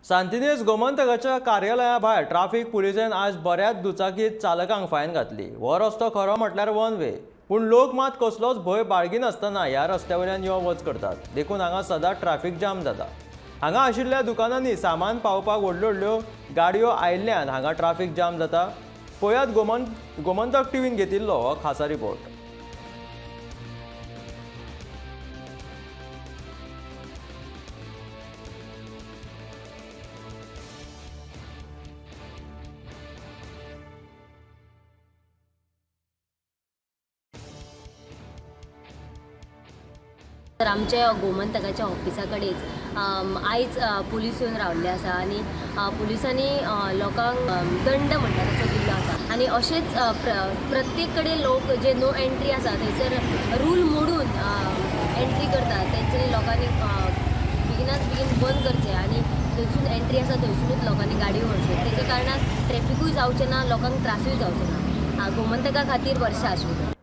सांतिनेज गोमंतकाच्या कार्यालया भायर ट्राफीक पुलिसेन आज बऱ्याच दुचाकी चालकांक फायन घातली. हो रस्तो खरो म्हटल्यार वन वे, पूण लोक मात कसलोच भंय बाळगिनासतना ह्या रस्त्या वयल्यान यो वच करतात. देखून हांगा सदांच ट्राफीक जाम जाता. हांगा आशिल्ल्या दुकानांनी सामान पावोवपाक व्हडल्यो व्हडल्यो गाडयो आयिल्ल्यान हांगा ट्राफीक जाम जाता. पळयात गोमंतक टीव्हीन घेतिल्लो हो खासा रिपोर्ट. तर आमच्या गोमंतकाच्या ऑफिसा कडेच आयज पुलीस येवन रावल्ले आसा आनी पुलिसांनी लोकांक दंड म्हणटा तसो दिल्लो आसा. आनी अशेंच प्रत्येक कडेन लोक जे नो एंट्री आसा थंयसर रूल मोडून एंट्री करता, तेंच्यांनी लोकांनी बेगिनात बेगीन बंद करचें आनी थंयसून एंट्री आसा थंयसुनूच लोकांनी गाडयो व्हरच्यो. तेच्या कारणान ट्रॅफिकूय जावचें ना, लोकांक त्रासूय जावचे ना. गोमंतका खातीर वर्षा आश्वेकर.